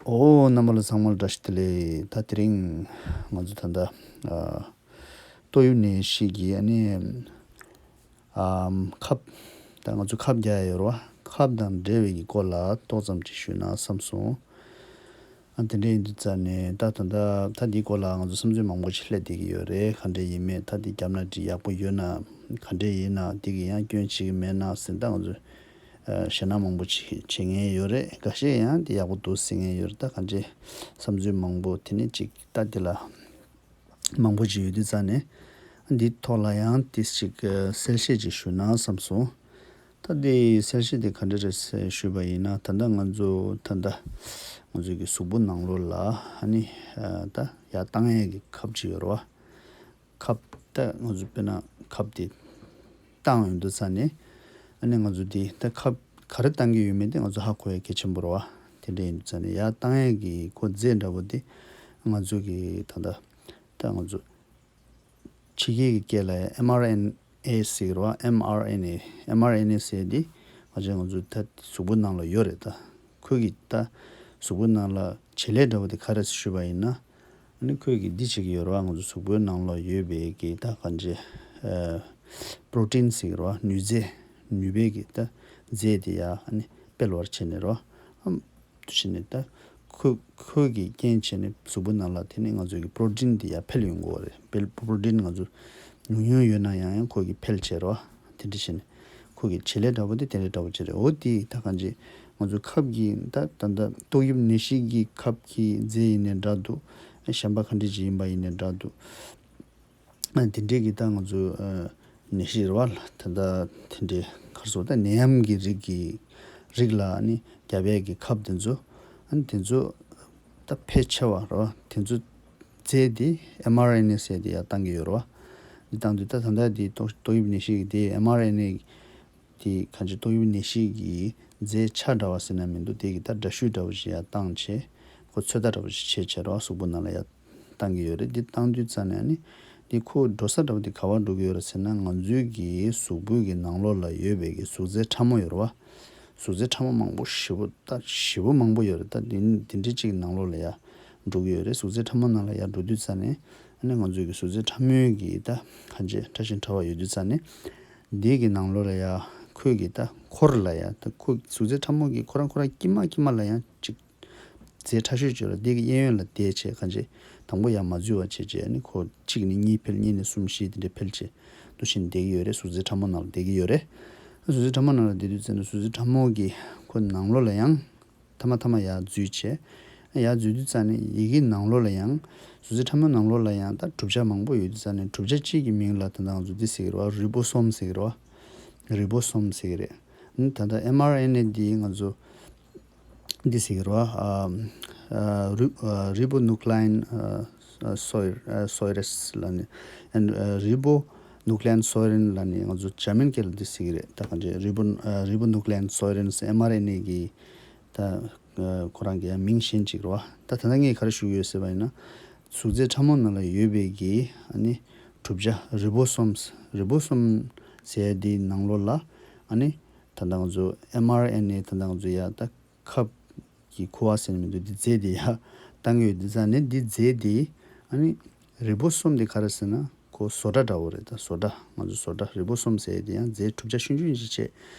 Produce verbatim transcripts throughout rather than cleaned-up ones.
ཨོ། རྣམ་པ་ལ་ཚང་མ་ལ་བཀྲ་ཤིས་བདེ་ལེགས། ད་དེ་རིང་ང་ཚོ་ད་ལྟ་ཨ་ཏོག་དབྱིབས་ནད་གཞི་གི་ཨ་ནི་ཨམ་ཁབ། ད་ང་ཚོ་ཁབ་རྒྱག་ཡ་ཡོད་རེད་བ། ཁབ་དང་འབྲེལ་བའི་གི་སྐོར་ལ་ཏོག་ཙམ་ཅིག་ཞུས་ན་བསམ་སོང་། ཨ་དེ་འདྲ་ཡིན་དུས་ཙང་ནས་ད་ད་ལྟ་ད་འདིའི་སྐོར་ལ་ང་ཚོ་བསམ་ཚུལ་མང་པོ་ཅིག་སླེབས་བསྡད་ཀྱི་ཡོད་རེད། ག་འདྲ་ཡིན་མེད། ད་འདི་བརྒྱབ་ན་འགྲིག་ཡག་པོ་ཡོད་ན། ག་འདྲ་ཡིན་ན་འདི་གི་ཡང་སྐྱོན་བྱེད་ཀྱི་མེད་ན་ཟེར། ད་ང་ཚོ་ཨ་ཞེད་སྣང་མང་པོ་ཅིག་བྱེད་མཁན་ཡོད་རེད། འགའ་ཤས་ཡང་འདི་ཡག་པོ་འདུག་ཟེར་མཁན་ཡོད་རེད། ད་ག་འདྲ་བསམ་ཚུལ་མང་པོ་དེ་ནས་ཅིག་ད་འདི་ལ་མང་པོ་ཅིག་ཡོད་དུས་ཙང་ནས་འདིའི་ཐོག་ལ་ཡང་ཏིས་ཅིག་གསལ་བཤད་ཅིག་ཞུ་ན་བསམ་སོང་། ད་འདི་གསལ་བཤད་འདི་ག་འདྲ་རེད་ཟེར་ཞུས་པ་ཡིན་ན། ད་ལྟ་ང་ཚོ་ད་ལྟ་ང་ཚོའི་གི་གཟུགས་པོ་ནང་ལོགས་ལ་ཨ་ནི་ད་ཡར་བཏང་ཡས་ཀྱི་ཁབ་ཅིག་ཡོད་རེད་བ། ཁབ་ད་ང་ཚོ་དཔེར་ན་ཁབ་དེ་བཏང་ཡོང་དུས་ཙང་ནས་ཨ་ནི་ང་ཚོ་དེ་ད་ཁབ་ག་རེ་བཏང་གི་ཡོད་མེད་དེ་ང་ཚོ་ཧ་གོ་ཡ་གལ་ཆེན་པོ་རེད་བ། དེ་འདྲ་ཡིན་དུས་ཙང་ནས་ཡར་བཏང་ཡས་ཀྱི་ཁོ་རྫས་འདྲ་པོ་དེ་ང་ཚོ་གི་ད་ལྟ་ད་ང་ཚོ་ཕྱི་རྒྱལ་གྱི་སྐད་ལ་ཨེམ་ཨར་ཨེན་ཨེ་ཟེར་གི་རེད་བ། ཨེམ་ཨར་ཨེན་ཨེ། ཨེམ་ཨར་ཨེན་ཨེ་ཟེར་དེ་ང་ཚོ་ང་ཚོ་ད་གཟུགས་པོ་ནང་ལ་ཡོད་རེད། ད་ཁོ་གི་ད་གཟུགས་པོ་ནང་ལ་བྱེད་ལས་འདྲ་པོ་དེ་ག་རེ་ཞུས་པ་ཡིན་ན། ཨ་ནི་ཁོས་ཀྱིས་འདི་བྱེད་ཀྱི་ཡོད་རེད་བ། ང་ཚོ་གཟུགས་པོའི་ནང་ལ་ཡོད་པའི་གི་ད་གང་ཅི་ཨ་པྲོ་ཊིན་ཟེར་གྱི་རེད་བ། ནུས་རྫས། ནུས་པའི་གི་ད་རྫས་དེ་ཡ་ཨ་ནི་སྤེལ་བར་བྱས་ནས་རེད་བ། ཨམ་དུ་བྱས་ནས་ད་ཁོ་ཁོས་ཀྱིས་རྐྱེན་བྱས་ནས་གཟུགས་པོའི་ནང་ལ་དེ་ནི་ང་ཚོའི་གི་པྲོ་ཊིན་དེ་ཡ་འཕེལ་ཡོང་གི་ཡོད་རེད། འཕེལ་པྲོ་ཊིན་ང་ཚོ་ཉུང་ཉུང་ཡོད་ན་ཡང་ཡང་ཁོ་གིས་འཕེལ་བྱས་རེད་བ། དེ་འདྲ་བྱས་ནས་ཁོ་གི་བྱེད་ལས་འདྲ་པོ་དེ་དེ་འདྲ་འདྲ་པོ་ཅིག་རེད། འོ་དེ་ད་གང་ཅི་ང་ཚོ་ཁབ་ཀྱི་ད་ད་ད་ཏོག་དབྱིབས་ནད་གཞི་གི་ཁབ་ཀྱི་རྫས་ཡིན་ནའི་འདྲ་འདུག་གཞན་པ་ག་འདྲ་ཅིག་ཡིན་པ་ཡིན་ནའི་འདྲ་འདུག་ཨ་དེ་འདྲའི་གི་ད་ང་ཚོ་ཨ་ནད་གཞི་རེད་བ། ད་ད་དེ་འདྲའི་ག་རེ་ཟེར། ད་ནད་ཡམས་ཀྱི་རིགས་ཀྱི་རིགས་ལ་ཨ་ནི་རྒྱབ་ཡས་ཀྱི་ཁབ་དེ་ཚོ་ཨ་ནི་དེ་ཚོ་ད་ཕལ་ཆེ་བ་རེད་བ། དེ་ཚོ་རྫས་དེ་ཨེམ་ཨར་ཨེན་ཨེ་ཟེར་དེ་ཡར་བཏང་གི་ཡོད་རེད་བ། འདི་བཏང་དུས་ད་ད་ལྟ་དེ་ཏོག་ཏོག་དབྱིབས་ནད་གཞི་གི་དེ་ཨེམ་ཨར་ཨེན་ཨེ་དེ་གང་ཅི་ཏོག་དབྱིབས་ནད་གཞི་གི་རྫས་ཆ་འདྲ་བ་ཟེར་ན་མི་འདུག་དེ་གི་ད་འདྲ་བཤུས་འདྲ་བོ་ཞིག་ཡར་བཏང་བྱས། ཁོ་ཚོད་ལྟ་འདྲ་བོ་ཞིག་བྱས་བྱས་རེད་བ། གཟུགས་པོ་ནང་ལ་ཡར་བཏང་གི་ཡོད་རེད། འདི་བཏང་དུས་ཙ་ནས་ཨ་ནི་འདི་ཁོ་འགྲོ་ས་འདྲ་བོ་འདི་ག་པར་འགྲོ་གི་ཡོད་རེད་ཟེར་ན། ང་ཚོའི་གི་གཟུགས་པོའི་གི་ནང་ལོགས་ལ་ཡོད་པའི་གི་གཟུགས་རྫས་ཕྲ་མོ་ཡོད་རེད་བ། གཟུགས་རྫས་ཕྲ་མོ་མང་པོ་ཞེ་པོ་ད་ཞེ་པོ་མང་པོ་ཡོད་རེད། ད་འདི་འདི་འདྲའི་གཅིག་ནང་ལོགས་ལ་ཡར་འགྲོ་གི་ཡོད་རེད། གཟུགས་རྫས་ཕྲ་མོ་ནང་ལ་ཡར་འགྲོ་དུས་ཙ་ནས་ཨ་ནི་ང་ཚོའི་གི་གཟུགས་རྫས་ཕྲ་མོའི་གི་ད་གང་ཅི་ཕྲ་ཞིང་ཕྲ་བ་ཡོད་དུས་ཙ་ནས་འདི་གི་ནང་ལོགས་ལ་ཡར་ཁོའི་གི་ད་འཁོར་ལ་ཡར་ད་ཁོ་གཟུགས་རྫས་ཕྲ་མོ་གི་ཁོ་རང་ཁོ་རང་དཀྱིལ་མ་དཀྱིལ་མ་ལ་ཡང་ཅིག་རྫས་ཕྲ་ཤོས་ཅིག་ཡོད་རེད། འདི་གི་གཡས་གཡོན་ལ་བསྡད་བྱས་གང་ཅི་དང་པོ་ཡར་མ་འཛུལ་བ་བྱས་བྱས་ཨ་ནི་ཁོ་གཅིག་ནས་གཉིས་འཕེལ། གཉིས་ནས་གསུམ་བཞི་དེ་འདྲ་འཕེལ་བྱས་འདུག་བཞིན་བསྡད་ཀྱི་ཡོད་རེད། གཟུགས་རྫས་ཕྲ་མོ་ནང་ལ་བསྡད་ཀྱི་ཡོད་རེད། གཟུགས་རྫས་ཕྲ་མོ་ནང་ལ་བསྡད་དུས་ཙམ་ན་གཟུགས་རྫས་ཕྲ་མོ་གི་ཁོ་ནང་ལོགས་ལ་ཡང་མཐའ་མ་མཐའ་མ་ཡར་འཛུལ་བྱས། ཡར་འཛུལ་དུས་ཙམ་ནས་ཡི་གེ་ནང་ལོགས་ལ་ཡང་གཟུགས་རྫས་ཕྲ་མོ་ནང་ལོགས་ལ་ཡང་ད་གྲུབ་ཆ་མང་པོ་ཡོད་དུས་ཙམ་ནས་གྲུབ་ཆ་གཅིག་གི་མིང་ལ་ད་ལྟ་ང་ཚོ་འདི་ཟེར་གྱི་རེད་བ། རི་བོ་སོམ་ཟེར་གྱི་རེད་བ། རི་བོ་སོམ་ཟེར་གྱི་རེད། ད་ལྟ་ཨེམ་ཨར་ཨེན་ཨེ་འདི་ང་ཚོ་འདི་ཟེར་གྱི་རེད་བ། ཨ་ཨ་རི་ཨ་རི་བོ་ནུ་ཀི་ལི་ཡན་ཨ་ཨ་སོའི་ཨ་སོའི་རེས་ལབ་ནས། ཨ་རི་བོ་ནུ་ཀི་ལི་ཡན་སོའི་རེན་ལབ་ནས་ང་ཚོ་འཇར་མན་སྐད་ལ་འདི་ཟེར་གྱི་རེད། ད་གང་ཅི་རི་བོ་ཨ་རི་བོ་ནུ་ཀི་ལི་ཡན་སོའི་རེན་ཟེར་ཨེམ་ཨར་ཨེན་ཨེ་གི་ད་ཨ་ཁོ་རང་གི་ཡང་མིང་གཞན་གཅིག་རེད་བ། ད་ད་ལྟ་ངས་ག་རེ་ཞུ་གི་ཡོད་ཟེར་བ་ཡིན་ན། གཟུགས་རྫས་ཕྲ་མོ་ནང་ལ་ཡོད་པའི་གི་ཨ་ནི་གྲུབ་ཆ་རི་བོ་སོམ། རི་བོ་སོམ་ཟེར་ཡ་འདིའི་ནང་ལོགས་ལ་ཨ་ནི་ད་ལྟ་ང་ཚོ་ཨེམ་ཨར་ཨེན་ཨེ་ད་ལྟ་ང་ཚོ་ཡ་ད་ཁབ་ཀྱི་ཁུ་བ་ཟེར་ནས་མི་འདུག་འདི་རྫས་འདི་ཡར་བཏང་གི་ཡོད། འདི་ཙང་ནས་འདི་རྫས་འདི་ཨ་ནི་རི་བོ་སོམ་འདི་ག་རེ་ཟེར་ན་ཁོ་བཟོ་གྲྭ་འདྲ་བོ་རེད། ད་བཟོ་གྲྭ་ང་ཚོ་བཟོ་གྲྭ་རི་བོ་སོམ་ཟེར་འདི་ཡང་རྫས་གྲུབ་ཆ་ཆུང་ཆུང་ཞིག་བྱས།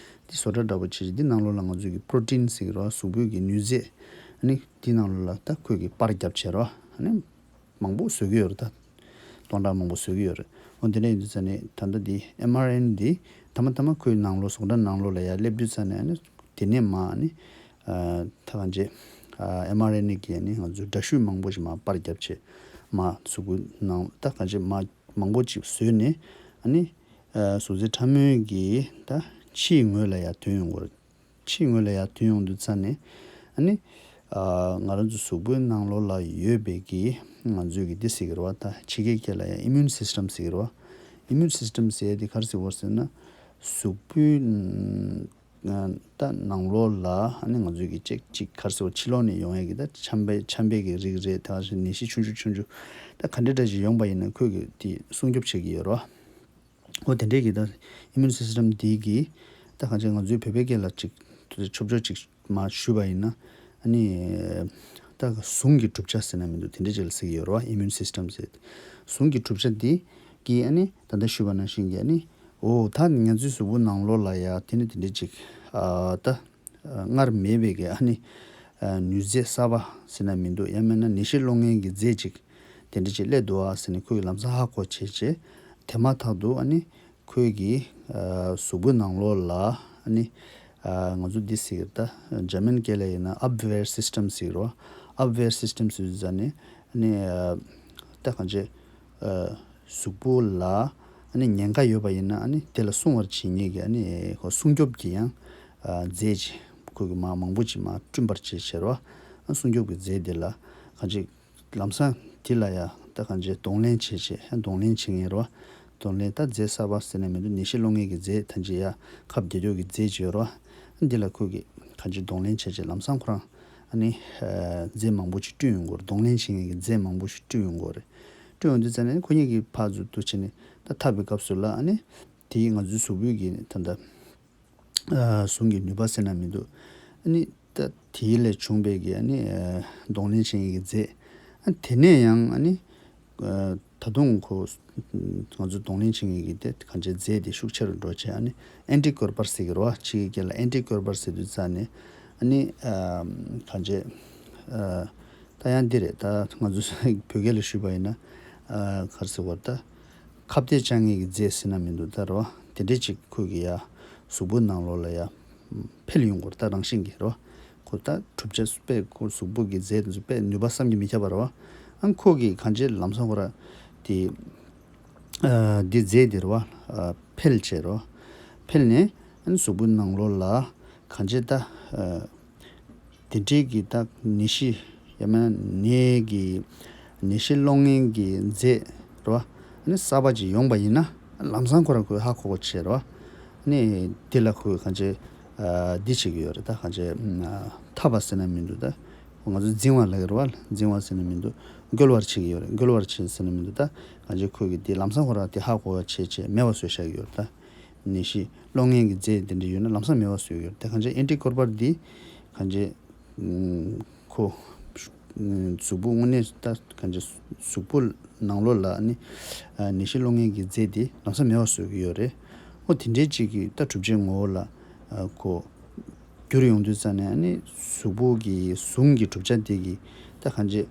འདི་བཟོ་གྲྭ་འདྲ་བོ་བྱས་འདི་ནང་ལོགས་ལ་ང་ཚོ་གི་པྲོ་ཊིན་ཟེར་གི་རེད་བ། གཟུགས་པོའི་གི་ནུས་རྫས་ཨ་ནི་འདི་ནང་ལོགས་ལ་ད་ཁོས་གི་པར་བརྒྱབ་བྱས་རེད་བ། ཨ་ནི་མང་པོ་བཟོ་གི་ཡོད་རེད། ད་སྟོང་ཕྲག་མང་པོ་བཟོ་གི་ཡོད་རེད། འོ་འདི་འདྲ་ཡིན་དུས་ཙ་ནས་ད་ལྟ་འདི་ཨེམ་ཨར་ཨེན་འདི་མཐའ་མ་མཐའ་མ་ཁོའི་ནང་ལོགས་བཟོ་གྲྭ་ནང་ལོགས་ལ་ཡར་སླེབས་དུས་ཙ་ནས་ཨ་ནི་དེ་ནས་མར་ཨ་ནི་ཨ་ད་གང་ཅི་ཨ་ཨེམ་ཨར་ཨེན་ཨེ་གི་ཨ་ནི་ང་ཚོའི་འདྲ་བཤུས་མང་པོ་ཞིག་མར་པར་བརྒྱབ་བྱས་མར་གཟུགས་པོའི་ནང་ད་གང་ཅི་མར་མང་པོ་ཅིག་བཟོས་ནས་ཨ་ནི་ཨ་གཟུགས་རྫས་ཕྲ་མོའི་གི་ད་ཕྱིའི་ངོས་ལ་ཡར་ཐོན་ཡོང་གི་རེད། ཕྱིའི་ངོས་ལ་ཡར་ཐོན་ཡོང་དུས་ཙ་ནས་ཨ་ནི་ཨ་ང་རང་ཚོ་གཟུགས་པོའི་ནང་ལོགས་ལ་ཡོད་པའི་གི་ང་ཚོའི་གི་འདི་ཟེར་གི་རེད་བ། ད་ཕྱི་རྒྱལ་སྐད་ལ་ཡང་ཨི་མུན་སིས་ཊམ་ཟེར་གི་རེད་བ། ཨི་མུན་སིས་ཊམ་ཟེར་ཡ་འདི་ག་རེ་ཟེར་བ་ཟེར་ན་གཟུགས་པོའི་ཨ་ད་ནང་ལོགས་ལ་ཨ་ནི་ང་ཚོའི་གི་ཅིག་ཅིག་ག་རེ་ཟེར་བ་ཕྱི་ལོགས་ནས་ཡོང་ཡ་གི་ད་ཆམ་པའི་ཆམ་པའི་གི་རིགས་རེད། ད་ག་ནད་གཞི་ཆུང་ཆུང་ཆུང་ཆུང་ད་ག་འདྲ་འདྲ་ཞིག་ཡོང་པ་ཡིན་ན་ཁོས་གི་དེ་སྲུང་སྐྱོབ་བྱེད་ཀྱི་ཡོད་རེད་བ། འོ་དེ་འདྲའི་གི་ད་ཨི་མུན་སིས་ཊམ་འདི་གི་ད་གང་ཅི་ང་ཚོའི་བོད་པའི་སྐད་ལ་ཅིག་ཆོབ་ཆོབ་ཅིག་མར་ཞུས་པ་ཡིན་ན་ཨ་ནི་ ད་ཟུངས་ཀྱི་གྲུབ་ཆ་ཟེར་ན་མི་འདུག་དེ་འདྲ་ཅིག་ལ་ཟེར་གྱི་ཡོད་རེད་བ། ཨིམ་མུན་སིས་ཊམ་ཟེར། ཟུངས་ཀྱི་གྲུབ་ཆ་འདི་གིས་ཨ་ནི་ད་ལྟ་ཞུས་པ་ནང་བཞིན་གྱི་ཨ་ནི་འོ་ད་ང་ཚོའི་གཟུགས་པོ་ནང་ལོགས་ལ་ཡ་དེ་ནི་དེ་འདྲ་ཅིག་ཨ་ད་སྔར་མེད་པའི་གི་ཨ་ནི་ཨ་ནུས་རྫས་གསར་པ་ཟེར་ན་མི་འདུག་ཡང་མིན་ན་ནད་གཞི་སློང་མཁན་གྱི་རྫས་ཅིག་དེ་འདྲ་ཅིག་སླེབས་འདུག་ཨ་ཟེར་ནས་ཁོས་ལམ་སང་ཧ་གོ་བྱས་བྱས། དེ་མ་ཐག་ཏུ་ཨ་ནི་ཁོས་ཀྱི་ཨ་གཟུགས་པོའི་ནང་ལོགས་ལ་ཨ་ནི་ཨ་ང་ཚོ་འདི་ཟེར་གྱི་རེད། ད་འཇར་མན་སྐད་ལ་ཡིན་ན་ཨབ་ཝེར་སིས་ཊམ་ཟེར་གྱི་རེད། ཨབ་ཝེར་སིས་ཊམ་ཟེར་དུས་ཙ་ནས་ཨ་ནི་ཨ་ད་གང་ཅི་ཨ་གཟུགས་པོ་ལ་ཨ་ནི་ཉེན་ཁ་ཡོད་པ་ཡིན་ན་ཨ་ནི་དེ་ལ་སྲུང་བར་བྱེད་མཁན་གྱི་ཨ་ནི་ཁོ་སྲུང་སྐྱོབ་ཀྱི་ཡང་ཨ་རྫས་ཅིག་ཁོས་ཀྱི་མ་མང་པོ་ཅིག་མ་བསྐྲུན་པར་བྱས་བྱས་རེད་བ། ཨ་སྲུང་སྐྱོབ་ཀྱི་རྫས་དེ་ལ་གང་ཅི་ལམ་སང་དེ་ལ་ཡ་ད་གང་ཅི་གདོང་ལེན་བྱས་བྱས་ཨ་གདོང་ལེན་བྱེད་མཁན་རེད་བ། གདོང་ལེན་ད་རྫས་གསར་པ་ཟེར་ན་མི་འདུག་ནད་གཞི་སློང་མཁན་གྱི་རྫས་ད་ཅི་ཡ་ཁབ་བརྒྱ་སྐྱོར་གྱི་རྫས་ཅིག་ཡོད་རེད་བ། ཨ་འདི་ལ་ཁོས་ཀྱི་གང་ཅི་གདོང་ལེན་བྱས་བྱས་ལམ་སང་ཁོ་རང་ཨ་ནི་ཨ་རྫས་མང་པོ་ཅིག་བསྐྲུན་ཡོང་གི་ཡོད་རེད། གདོང་ལེན་བྱེད་མཁན་གྱི་རྫས་མང་པོ་ཞིག་བསྐྲུན་ཡོང་གི་ཡོད་རེད། བསྐྲུན་ཡོང་དུས་ཙ་ནས་ཁོ་གཉིས་ཀྱིས་ཕར་ཚུར་བསྡུར་བྱས་ནས་ད་འཐབ་པའི་སྐབས་སུ་ལ་ཨ་ནི་དེ་ང་ཚོའི་གཟུགས་པོའི་གི་ད་ལྟ་ཨ་ཟུངས་ཀྱི་ནུས་པ་ཟེར་ན་མི་འདུག་ཨ་ནི་ད་དེ་ལས་བྱུང་བའི་གི་ཨ་ནི་ཨ་གདོང་ལེན་བྱེད་མཁན་གྱི་རྫས། ཨ་དེ་ནས་ཡང་ཨ་ནི་ཨ་ད་དུང་ཁོ་ང་ཚོ་གདོང་ལེན་བྱེད་མཁན་གྱི་དེ་གང་ཅི་རྫས་དེ་ཤུགས་ཆེ་རུ་འགྲོ་བྱས། ཨ་ནི་ཨན་ཊི་ཀོར་པར་ཟེར་གྱི་རེད་བ། ཕྱི་གི་སྐད་ལ་ཨན་ཊི་ཀོར་པར་ཟེར་དུས་ཙ་ནས་ཨ་ནི་ཨ་གང་ཅི་ཨ་ད་ཡང་འདི་རེད། ད་ང་ཚོ་བོད་སྐད་ལ་ཞུས་པ་ཡིན་ན་ཨ་ག་རེ་ཟེར་བ་ད། ཁ་གཏད་བཅག་མཁན་གྱི་རྫས་ཟེར་ན་མི་འདུག་ད་རེད་བ། དེ་འདྲས་ཅིག་ཁོས་ཀྱི་ཡ་གཟུགས་པོའི་ནང་ལོགས་ལ་ཡ་འཕེལ་ཡོང་གི་ཡོད་རེད། ད་རང་བཞིན་གྱིས་རེད་བ། ཁོ་ད་གྲུབ་ཆ་དཔེ་ཁོ་གཟུགས་པོ་གི་རྫས་དེ་ཚོ་དཔེ་ནུས་པ་བསམ་གྱིས་མི་ཁྱབ་པ་རེད་བ། ཨ་ཁོ་གིས་གང་ཅི་ལམ་སང་ཁོ་ར་དེ་ཨ་འདི་རྫས་དེ་རེད་བ། ཨ་འཕེལ་བྱས་རེད་བ། འཕེལ་ནས་ཨ་ནི་གཟུགས་པོའི་ནང་ལོགས་ལ་གང་ཅི་ད་ཨ་དེ་འདྲའི་གི་ད་ནད་གཞི་ཡང་མིན་ན་ནད་ཀྱི་ནད་གཞི་སློང་མཁན་གྱི་རྫས་རེད་བ། ཨ་ནི་གསར་པ་ཅིག་ཡོང་པ་ཡིན་ན་ལམ་སང་ཁོ་རང་ཁོས་ཧ་གོ་གོ་བྱས་རེད་བ། ཨ་ནི་དེ་ལ་ཁོས་གང་ཅི་ཨ་འདི་བྱེད་ཀྱི་ཡོད་རེད། ད་གང་ཅི་ཨ་འཐབ་པ་ཟེར་ན་མི་འདུག་ད་ང་ཚོ་འཛིང་བ་ལབ་ཀྱི་རེད་བ། འཛིང་བ་ཟེར་ན་མི་འདུག་འགུལ་བར་བྱེད་ཀྱི་ཡོད་རེད། འགུལ་བར་བྱེད་ཟེར་ན་མི་འདུག་ད་གང་ཅི་ཁོས་ཀྱི་དེ་ལམ་སང་ཁོ་རང་དེ་ཧ་གོ་བ་བྱས་བྱས་མེད་པ་བཟོས་བཞག་གི་ཡོད་རེད་ད། ནད་གཞི་སློང་མཁན་གྱི་རྫས་དེ་འདྲ་ཡོད་ན་ལམ་སང་མེད་པ་བཟོས་ཡོད་དེ། གང་ཅི་ཨན་ཊི་ཀོར་པར་འདི་གང་ཅི་ཨུམ་ཁོ་ཨུམ་གཟུགས་པོ་དངོས་གནས་ད་གང་ཅི་གཟུགས་པོ་ནང་ལོགས་ལ་ནི་ཨ་ནད་གཞི་སློང་མཁན་གྱི་རྫས་དེ་ལམ་སང་མེད་པ་བཟོ་གི་ཡོད་རེད། ཨོ་དེ་འདྲའི་ཅིག་གི་ད་གྲུབ་ཆའི་ངོ་བོ་ལ་ཨ་ཁོ་འགྱུར་ཡོང་དུས་ཙ་ནས་ཨ་ནི་གཟུགས་པོ་གི་ཟུངས་ཀྱི་གྲུབ་ཆ་དེ་གི་ད་གང་ཅི་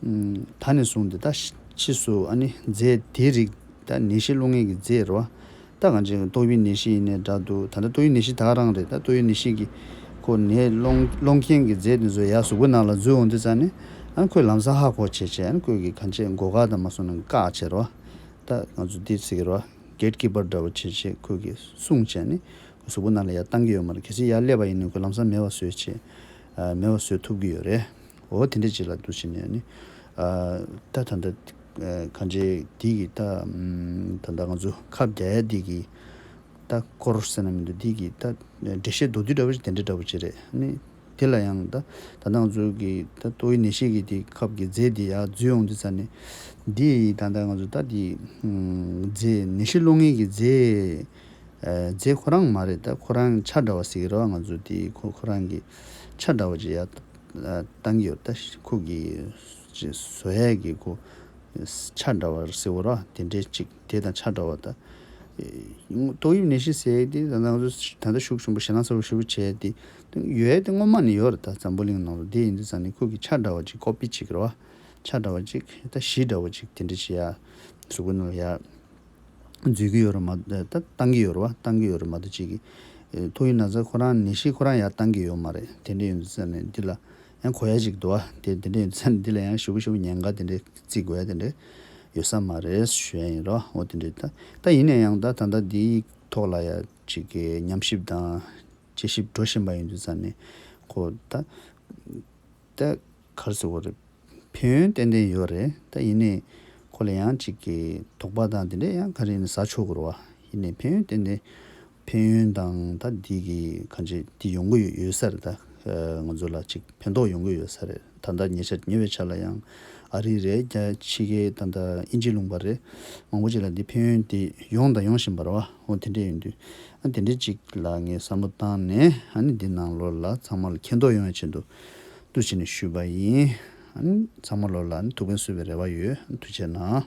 ཨུམ་ད་ནས་བཟུང་སྟེ་ད་ཕྱིས་སུ་ཨ་ནི་རྫས་དེ་རིགས་ད་ནད་གཞི་སློང་མཁན་གྱི་རྫས་རེད་བ། ད་གང་ཅི་ཏོག་དབྱིབས་ནད་གཞི་ཡིན་ནའི་འདྲ་འདུག་ད་ལྟ་ཏོག་དབྱིབས་ནད་གཞི་ད་ག་རང་རེད། ད་ཏོག་དབྱིབས་ནད་གཞི་གི་ཁོ་ནད་སློང་སློང་མཁན་གྱི་རྫས་དེ་ཚོ་ཡར་གཟུགས་པོ་ནང་ལ་འཛུལ་ཡོང་དུས་ཙ་ནས་ཨ་ཁོས་ལམ་སང་ཧ་གོ་བྱས་བྱས་ཨ་ཁོས་གི་གང་ཅི་སྒོ་ཁ་དང་མ་སོང་ན་བཀག་བྱས་རེད་བ། ད་ང་ཚོ་འདི་ཟེར་གི་རེད་བ། གེ་ཊི་ཀི་པར་འདྲ་བོ་བྱས་བྱས་ཁོས་གི་སྲུང་བྱས་ནས་ཁོ་གཟུགས་པོ་ནང་ལ་ཡར་བཏང་གི་ཡོད་མ་རེད། གལ་སྲིད་ཡར་སླེབས་པ་ཡིན་ན་ཁོས་ལམ་སང་མེད་པ་བཟོས་བྱས་ཨ་མེད་པ་བཟོས་ཐུབ་ཀྱི་ཡོད་རེད། འོ་དེ་འདྲ་ཅིག་ལ་འདུག་བྱས་ནས་ནི་ཨ་ད་ད་ལྟ་ཨ་གང་ཅི་འདི་གི་ད་ཨམ་ད་ལྟ་ང་ཚོ་ཁབ་རྒྱག་ཡ་འདི་གི་ད་སྐོར་ཟེར་ན་མི་འདུག་འདི་གི་ད་འགྲེལ་བཤད་མདོར་བསྡུས་འདྲ་བོ་ཞིག་དེ་འདྲ་འདྲ་བོ་ཅིག་རེད། ནི་དེ་ལ་ཡང་ད་ད་ལྟ་ང་ཚོ་གི་ད་ཏོག་དབྱིབས་ནད་གཞི་གི་དེ་ཁབ་གི་རྫས་དེ་ཡར་འཛུལ་ཡོང་དུས་ཙ་ནས་འདི་ད་ལྟ་ང་ཚོ་ད་འདི་ཨམ་རྫས་ནད་གཞི་སློང་མཁན་གྱི་རྫས་ཨ་རྫས་ཁོ་རང་མ་རེད། ད་ཁོ་རང་ཆ་འདྲ་བ་ཟེར་གི་རེད་བ། ང་ཚོ་དེ་ཁོ་ཁོ་རང་གི་ཆ་འདྲ་བ་ཅིག་ཡར་བཏང་གི་ཡོད། ད་ཁོ་གི་བཟོ་ཡས་ཀྱི་ཁོ་ཆ་འདྲ་བ་ཟེར་བ་རེད་བ། དེ་འདྲས་ཅིག་དེ་དང་ཆ་འདྲ་བ། ད་ཏོག་དབྱིབས་ནད་གཞི་ཟེར་ཡས་དེ་ད་ང་ཚོ་ད་ལྟ་ཤུགས་ཆེན་པོ་ཞེད་སྣང་ཚ་པོ་ཞེ་པོ་བྱས་ཏེ་ཡོད་ཡས་དེ་སྔོན་མ་ནས་ཡོད་རེད། ད་འཛམ་བུ་གླིང་ནང་ལ་དེ་ཡིན་དུས་ཙ་ནས་ཁོ་གི་ཆ་འདྲ་བ་ཅིག་ཀོ་པི་བྱེད་ཀྱི་རེད་བ། ཆ་འདྲ་བ་ཅིག་ད་གཞི་འདྲ་བ་ཅིག་དེ་འདྲས་ཅིག་ཡར་གཟུགས་པོ་ནང་ལ་ཡར་འཛུལ་གྱི་ཡོད་རེད་མ། ད་བཏང་གི་ཡོད་རེད་བ། བཏང་གི་ཡོད་རེད་མ་གཏོགས་ཅིག་གི་ཨེ་ཏོག་དབྱིབས་ན་ཚ་ཁོ་རང་ནད་གཞི་ཁོ་རང་ཡར་བཏང་གི་ཡོད་མ་རེད། དེ་འདྲ་ཡིན་དུས་ཙ་ནས་འདི་ལ་ཡང་གོ་ཡ་ཅིག་འདུག་བ། དེ་དེ་འདྲ་ཡིན་དུས་ཙ་ནས་འདི་ལ་ཡང་ཞེ་པོ་ཞེ་པོ་ཉེན་ཁ་དེ་འདྲ་བརྩི་དགོས་ཡ་དེ་འདྲ་ཡོད་ས་མ་རེད་ཞུ་ཡ་ཡིན་རོ། འོ་དེ་འདྲ་ད་ད་ཡིན་ན་ཡང་ད་ད་ལྟ་འདིའི་ཐོག་ལ་ཡ་ཅིག་གི་ཉམས་ཞིབ་དང་དཔྱད་ཞིབ་འགྲོ་བཞིན་པ་ཡིན་དུས་ཙ་ནས་ཁོ་ད་ད་ག་རེ་ཟེར་དགོས་རེད། ཕན་ཡོན་ཏན་ཏན་ཡོད་རེད། ད་ཡིན་ནའི་ཁོ་ལ་ཡང་ཅིག་གི་དོགས་པ་དང་དེ་འདྲ་ཡང་ག་རེ་ཡིན་ན་ཟ་ཆོག་གི་རེད་བ། ཡིན་ནའི་ཕན་ཡོན་ཏན་ཏན་ཕན་ཡོན་དང་ད་འདི་གི་གང་ཅི་འདི་ཡོང་གི་ཡོད་ཡོད་ས་རེད། ད་ང་ཚོ་ལ་ཅིག་ཕན་ཐོགས་ཡོང་གི་ཡོད་ས་རེད། ད་ལྟ་ཉེ་ཆར་ཉེ་བའི་ཆར་ལ་ཡང་ཨ་རི་རེད། རྒྱ་ཕྱི་རྒྱལ་ད་ལྟ་དབྱིན་ཇི་ལུང་པ་རེད། མང་པོ་ཅིག་ལ་འདི་ཕན་ཡོན་འདི་ཡོང་དང་ཡོང་བཞིན་པ་རེད་བ། འོ་དེ་འདྲ་ཡིན་དུས་ཨ་དེ་འདྲ་ཅིག་ལ་ངས་བསམ་བློ་བཏང་ནས་ཨ་ནི་འདི་ནང་ལོགས་ལ་ཚང་མ་ལ་མཁྱེན་རྟོགས་ཡོང་བའི་ཆེད་དུ་ ཏུ་བྱས་ནས་ཞུས་པ་ཡིན། ཨ་ནི་ཚང་མ་ལོ་ལ་ཨ་ནི་ཐུགས་ཕན་གསོས་པའི་རེ་བ་ཡོད། ཨ་ནི་ཐུགས་རྗེ་གནང་།